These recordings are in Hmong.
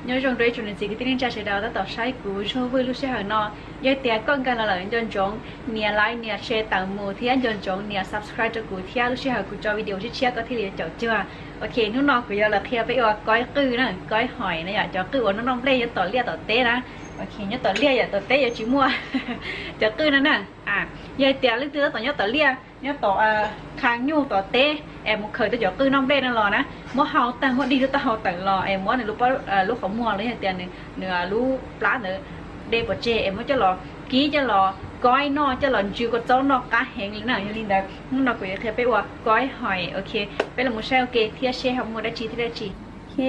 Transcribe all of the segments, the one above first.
Nyob zoo rau ib tsoom niam txiv kwv tij neej tsa sawv daws tab tom saib kuv zog vwj lub sij hawm no. Yog tias koj nkag los lawm nco ntsoov nias like, nias share tawm mus thiab nco ntsoov nias subscribe rau kuv thiab lub sij hawm kuv tso video tshiab tshiab koj thiaj li yuav caum cuag. Ok, hnub no kuv yuav los qhia peb ua koib qwj na, koib hoim na yom, cov qwj uas noj noj nplej nyob tom liaj tom teb na. Ok, nyob tom liaj yom, tom teb yuav tsis muaj cov qwj no na. Yog hais tias leej twg tab tom nyob tom liaj, nyob tom qhov nyuj tom teb es mus khaws tau cov qwj noj nplej no los na, muab hau tag muab dig lub taub hau tawm los es muab nws lub qhov muag los yog tias nws lub plab ntawd de pov tseg es muab coj los kib coj los koib noj coj los ntsw kua txob noj qab heev li na. Yog li ntawd hnub no kuv yuav qhia peb ua koib hoim. Ok, peb los mus saib ua ke thiab seb ho muaj dab tsi thiab dab tsi. Ok,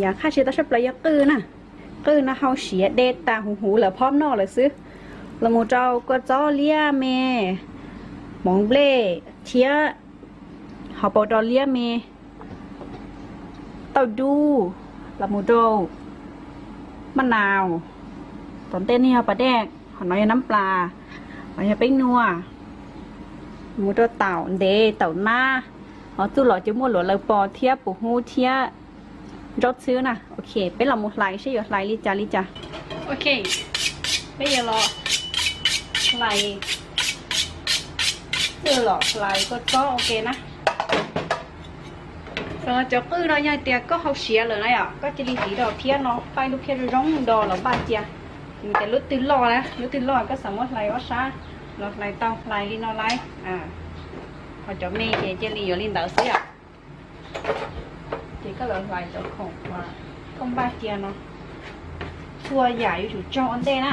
yam qhab tsis tau tshaj plaws yog qwj na. Qwj no hau siav de tas huv huv lawm phob noj lawm xwb. Los mus rau kua txob liab me, hmoov nplej thiab hauv paus rau liab me, tauj dub, los mus rau maj naus, tom ntej no yog pas dej, qhov no yog nab plas, qhov no yog peeb nuaj, mus rau taum ntev taum nab, ho txuj lom ces muaj luam laws pos thiab pus hub thiab nraub txhwb na. Ok, peb los mus hlais seb yuav hlais li cas li cas. Ok, peb yuav los hlais, txuj lom hlais kua txob ua ke na. Cov qwj no yog hais tias koj hau siav lawm na yom, koj cia li tiv rau phiab no, pab lub phiab zoo zoo do los npaj cia. Nws tias lub twg loj na, lub twg loj koj xav muab hlais ob sab los hlais tau, hlais li no lawm. Ho cov me ces cia li yuav li ntawd xwb yom. Ces koj los hlais cov khoom uas koj npaj cia no, txhua yam yuav tsum tsaug ua ntej na.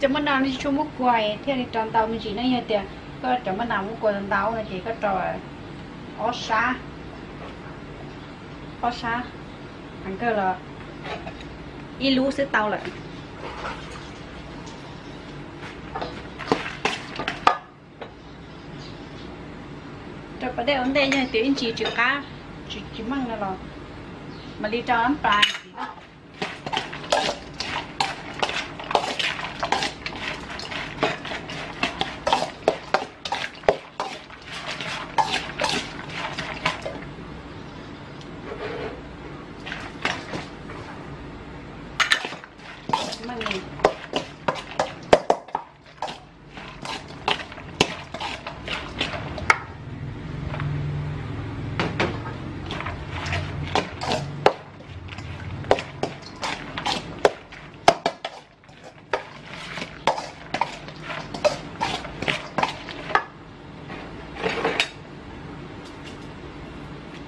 Cov maj nas no tsis tshua muab kua thiaj li rau ntau me ntsis ne, yog tias koj cov maj nas muab kua ntau no ces koj rau ob sab, ob sab heev kawg los ib lub xwb tau lawm. Rau pas dej ua ntej, yog tias ib ntsis tsis qab, tsis tsis meej no los mam li rau nab plas ntxiv na.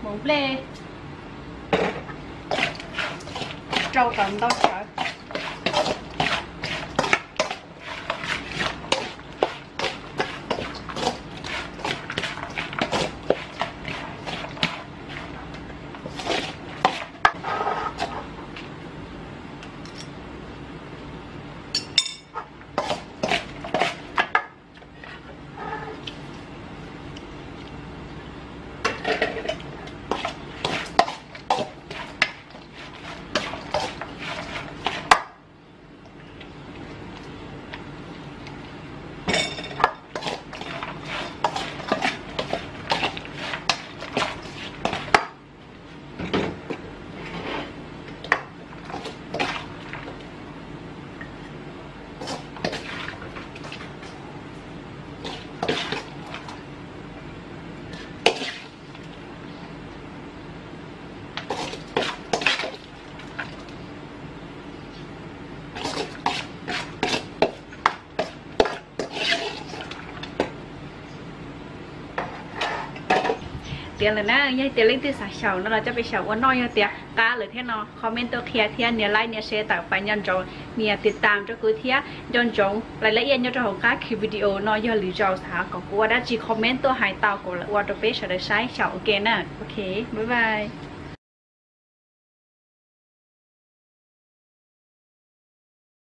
Mus nplej rau kom ntau tsawv. Tiav lawm na, yog tias leej twg xav xyaum no los coj peb xyaum ua noj, yog tias qab lawm thiab no comment tuaj qhia thiab nias like nias share tawm pas nco ntsoov nias tiv tam rau kuv thiab. Nco ntsoov lais lab iaj nyob rau hauv qab khi video no, yog lwm zaus xav kom kuv ua dab tsi comment tuaj hais tau kuv ua rau peb sawv daws saib xyaum ua ke na. Ok, bye bye.